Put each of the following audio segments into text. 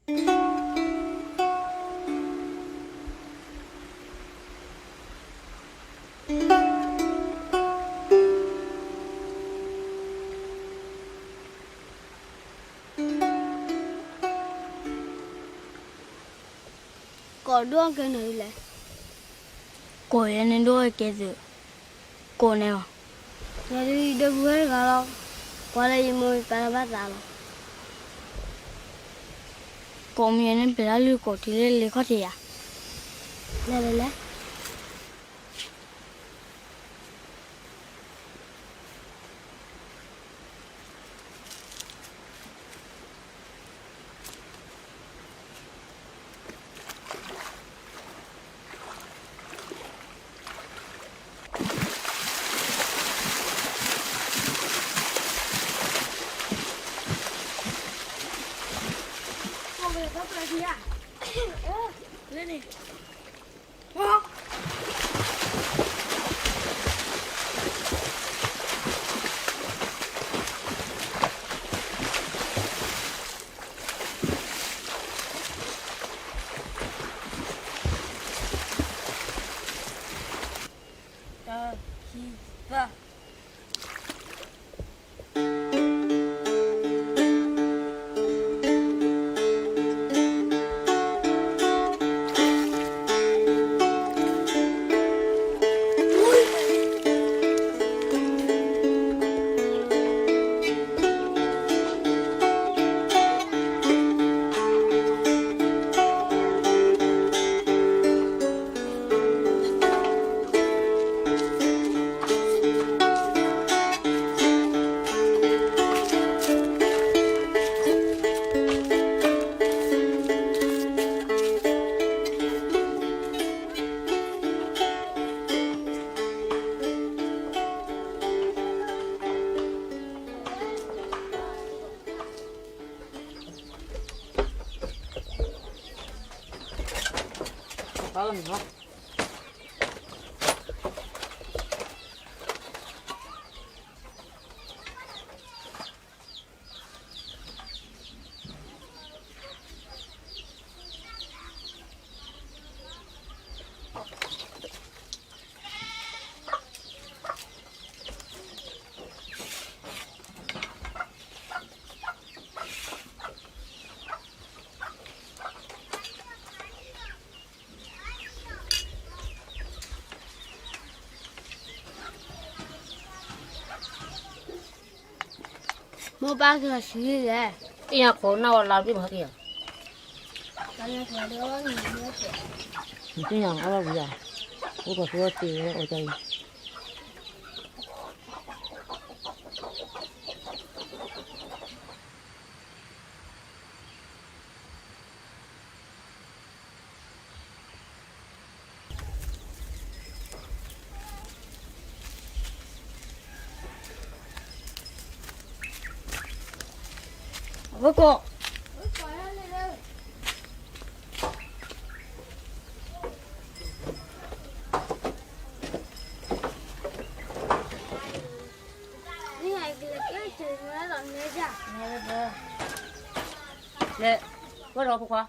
ကိးဒိၣ်ကဲနၤဒ်လဲၣ်. ကိးယဲန့ၣ်ဒိၣ်ကဲသု, ကိးန့ၢ်အီၤ. ယၤဒုးယဒိးပဝဲတဂၤလီၤ, ကွၢ်လၢယမိၢ်ယပၢ်တဘၣ်သးလီၤ. ကိးမ့ၢ်ယဲန့ၣ် ပျဲတၢ်လုၢ်ကိးထံလၢလ့ခီၣ်ထံးယၤ, လဲၤလဲၤလဲၤ. တၢ်ခံသၢ. မိၢ်ပၢ်က့ၤလီၤဆံးလဲၣ်. သ့ၣ်ညါခိးနၢ်ဝဲလါဘ့ၣ်မဟါက့ၤယၤ, နသ့ၣ်ညါအီၣ်ဘၣ်ဝံၤယၤ, အိၣ်ပှၤသူအီၣ်တ့ၢ်ဝဲအီၣ်ကၢအံၤ. အဝဲကိး, လဲၤ, ဝဲဒီးဖိခွါ.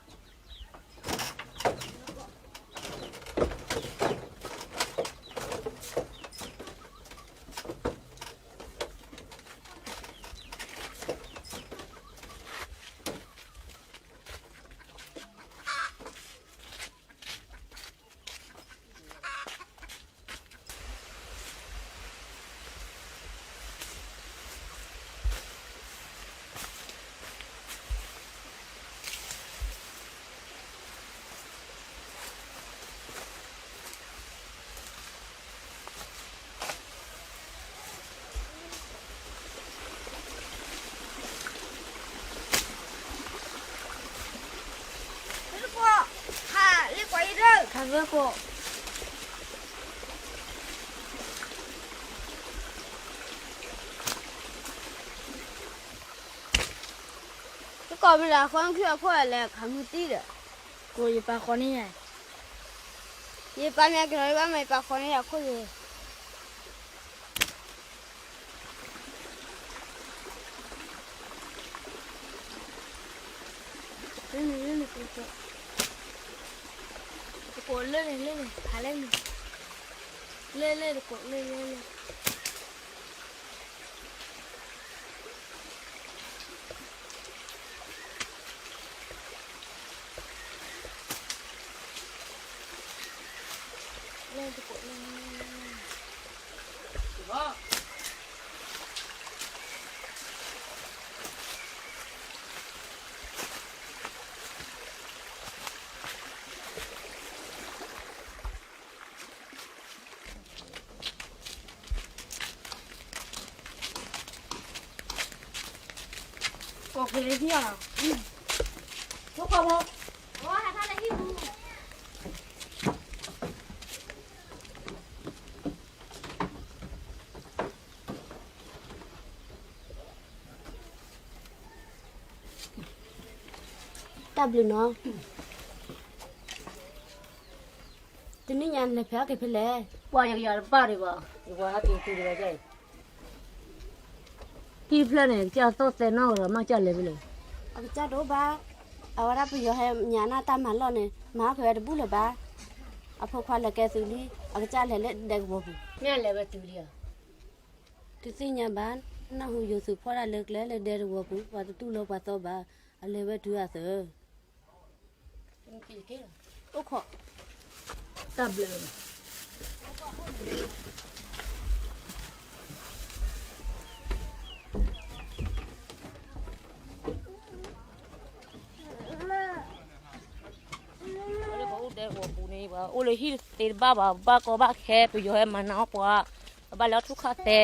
တကိးမ့ၢ်လၢအဃိ နခုၣ်အခိၣ်လဲၤခးမုၢ်တံၢ်ဒီး, ကိးယပၢ်ဃီန့ၣ်ယၤ, ယပၢ်မ့ၢ်ကလီၤဘၣ်မး ယပၢ်ဃီန့ၣ်ယၤခိၣ်ယၤ. တကိးလၢန့ၣ်လၢန့ၣ် ဖးလဲၣ်န့ၣ်, လၢလၢတကိးလၢလၢလၢ လၢတကိးလၢလၢလၢလၢ ကိးက့ၤလၢဟံၣ်အီၤလီၤ, ဖိခွါဖိ, တၢ်ဘျုးနီၤ, တနံၣ်ညါလဲၤဖဲအီၣ်က့ၤဖဲလဲၣ်, ပှၤယကယၤတဘၣ်ဒံးဘၣ်, ယဝၤဟဲက့ၤတုၤဒံးဘၣ်ယဲ, ဟံၣ်ဖျၢၣ်န့ၣ် ကစၢ်သီၣ်သဲနီၣ်ကဒီးမ့ၢ်ကစၢ်လဲၤဖဲလဲၣ်, အကစၢ်တအိၣ်ဘၣ်, အဝဲဒၣ်ပယီၤဟဲညါနၢ်တၢ်မၤလီၢ်န့ၣ် မၤအီၣ်က့ၤဝဲတဘူၣ်လၢၤဘၣ်, အဖိခွါလဲၤကဲသုးလံ, အကစၢ်လဲၤလၢဒဲကဝီၤပူၤ, မ့ၢ်အလဲၤဝဲတုၤလံဧါ, တသ့ၣ်ညါဘၣ်, နၢ်ဟူယိၤသုးဖီၣ်တၢ်လၢကျဲလၢဒဲကဝီၤပူၤ ပှၤတတူၢ်လိာ်ပှၤသီဘၣ်, အလဲၤဝဲတုၤအသး အိၣ်ခိး, တၢ်ဘျုး, အိၣ်လၢပအိၣ်ဒဲကဝီၤပူၤန့ၣ် ပှၤအိၣ်လၢဟံၣ်သ့တဘၣ်ဘၣ်, ဘၣ်ကီဘၣ်ခဲ ပယီၤဟဲမၤနၢၤအီၣ်ပှၤ, ပဘၣ်လဲၤအီၣ်ထူၣ်ခါသဲ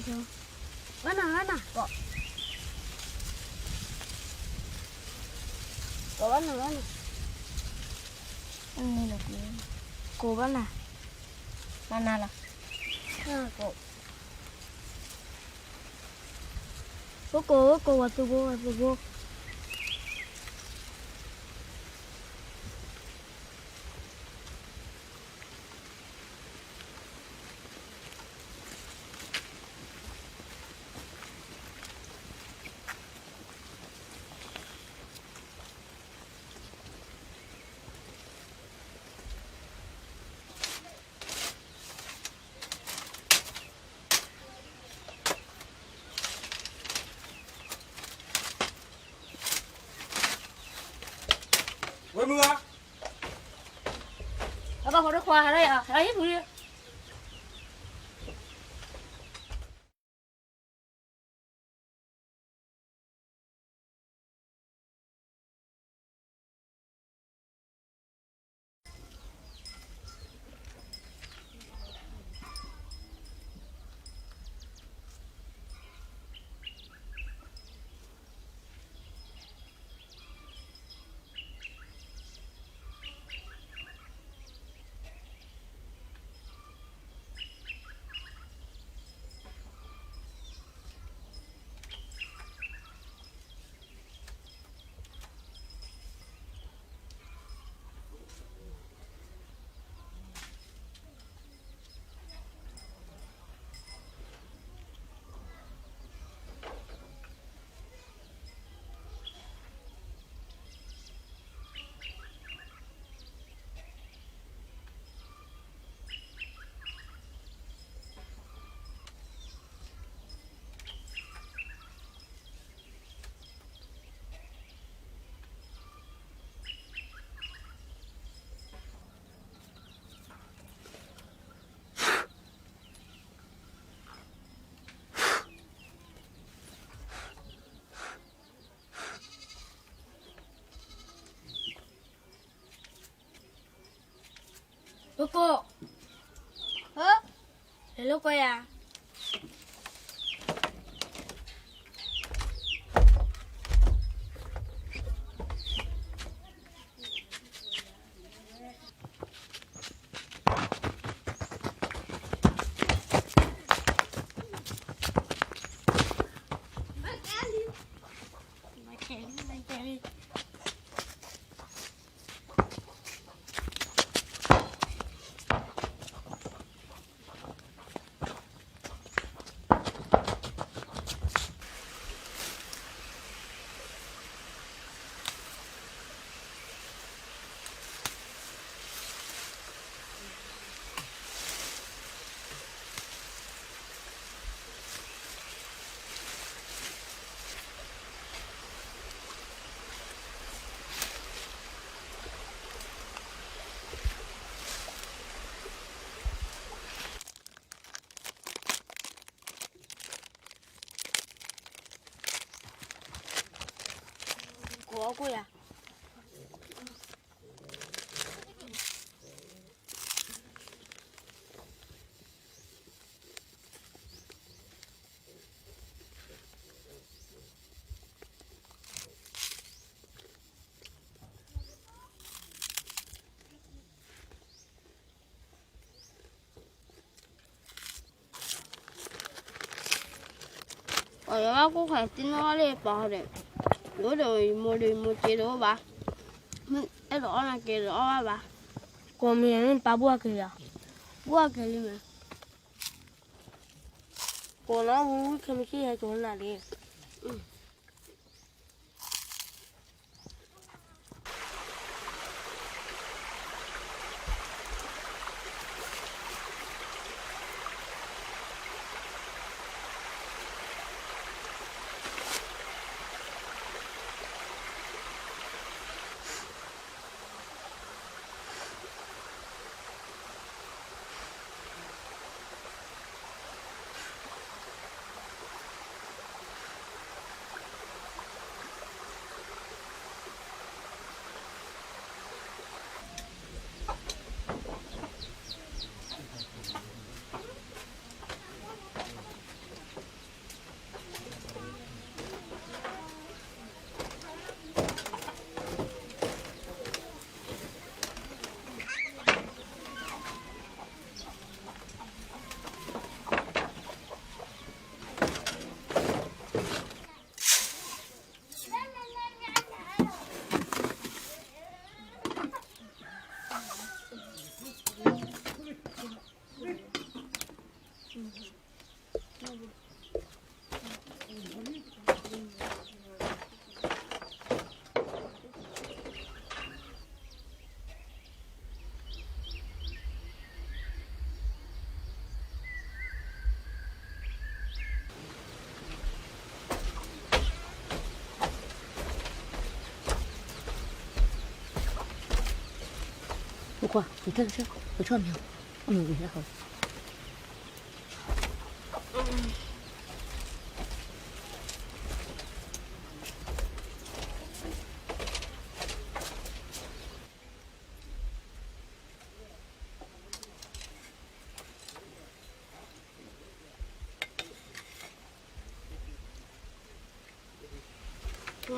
ကိးဘၣ်နၤဘၣ်နၤ, ကိးဘၣ်နၤဘၣ်နၤ, ကိးဘၣ်နၤ, မနၤလီၤ, ကိး, ကိးကိးကိး ဝၤသူဖိ ဝၤသူဖိ. ဝဲမုၢ်ဂၤ, အဘၣ်ဃီတခွါ ဟဲလၢယၤ ဟဲလၢဟံၣ်ပူၤလံ. ကိၢ်, ဟၢ, လဲၤလိာ်ကွဲယၤ. ကိၢ်အီၣ်ကိၢ်ယၤ. ပှၤယွၤဘၣ်ကိၢ်ခါတံၢ်နီၣ်လၢပှၤဟီဒီး, ယိၣ်ဒီးယမိၢ်ဒီးယမိၢ်က့ဒီးအိၣ်ဘၣ်, မ့ၢ်အဲၣ်ဒိးအီၣ်နၤက့ဒီးအီၣ်ဘၣ်ဘၣ်. ကိးမံၤမ့ၢ်ပၢ်ဘှၢ်က့ၤယၤ, ဘှၢ်က့ၤလံမ့ၢ်, ကိးနီၣ်ဝံၤခဲမုၢ်ဆ့ၣ်ဟဲကၠိနၤလံ.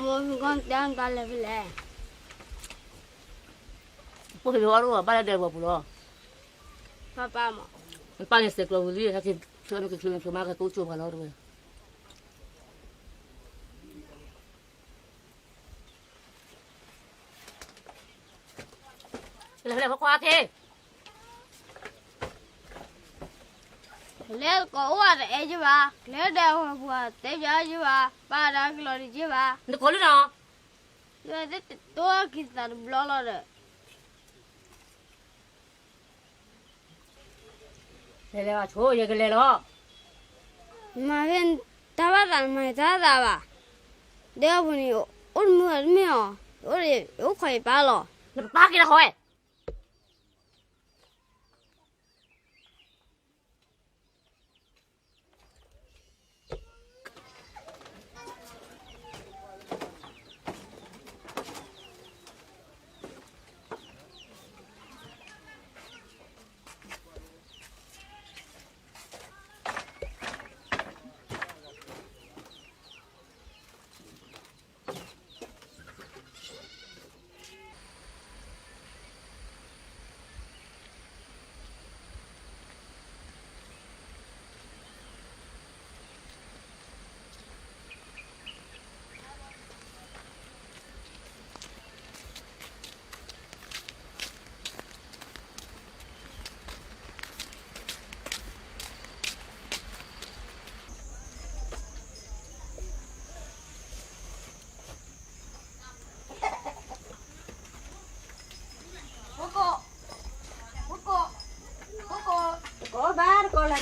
မိၢ်ကီၢ်တဲတၢ်လဲၣ်ဖဲလဲၣ်, ပှၤကညီအီၣ်တအိၣ်ဘၣ်လၢဒဲကဝီၤပူၤလီၤ, ပၢ်န့ၣ်စဲးကျိးဝံၤလံ ဟဲက့ၤဆှၢနက့ၤချုးမၤကတိၤကၠိပှၤလီၤတဝဲ လဲၤလဲၤဖိခွါက့ၤ, လဲၤကိးအိၣ်ဝဲတအဲၣ်ယဘၣ်, လဲၤဒဲးဝဲပှၤတဲယၤယဘၣ်, ပၢ်ဒၣ်ကလီၤတယဘၣ်, နကိးလံနီၤ, ယဝဲသ့ၣ်တတိၢ်က့ၤသးတဘျီလီၤဒီး လဲၤလဲၤဘၣ်ဆိ ယကလဲၤလီၤ, မၤဖဲတၢ်ဘၣ်သး နမၤတၢ်သးဘၣ်, ဒဲအပူၤန့ၣ် အိၣ်တမုာ်အီၤတမ့ၢ်အီၤ, အိၣ်ယအိၣ်ခိးယပၢ်လီၤ, နပၢ်က့ၤတၢ်ဃီဝဲ လဲၤလဲၤ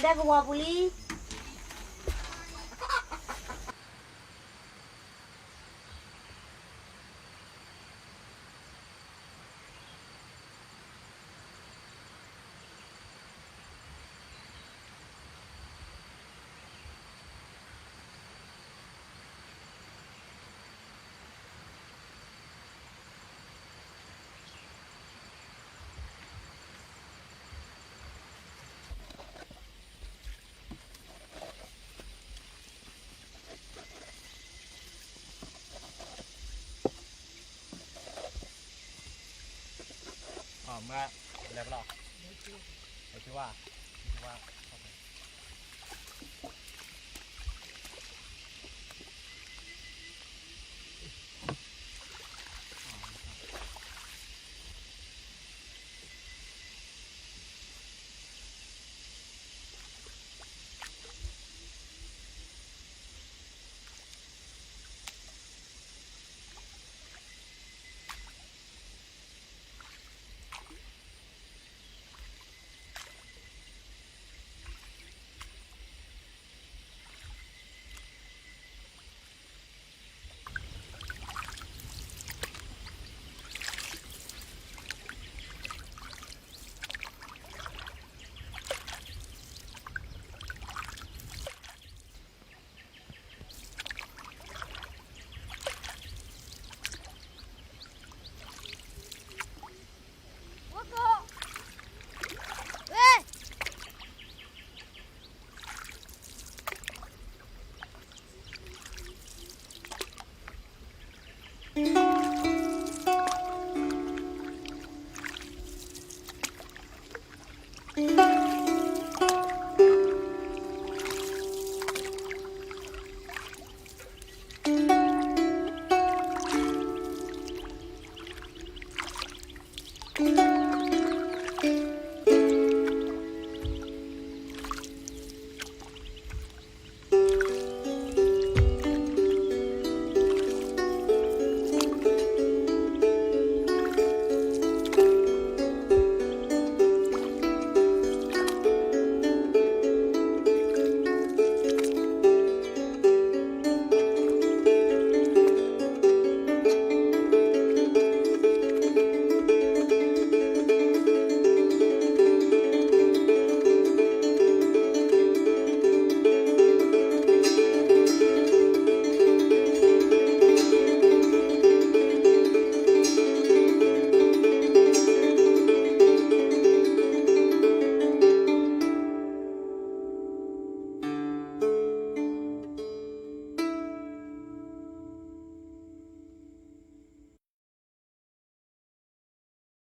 ဒဲကဝီၤပူၤလံ. မ့ၢ်လဲၤကလီၤ, ဝါ, ဝါ.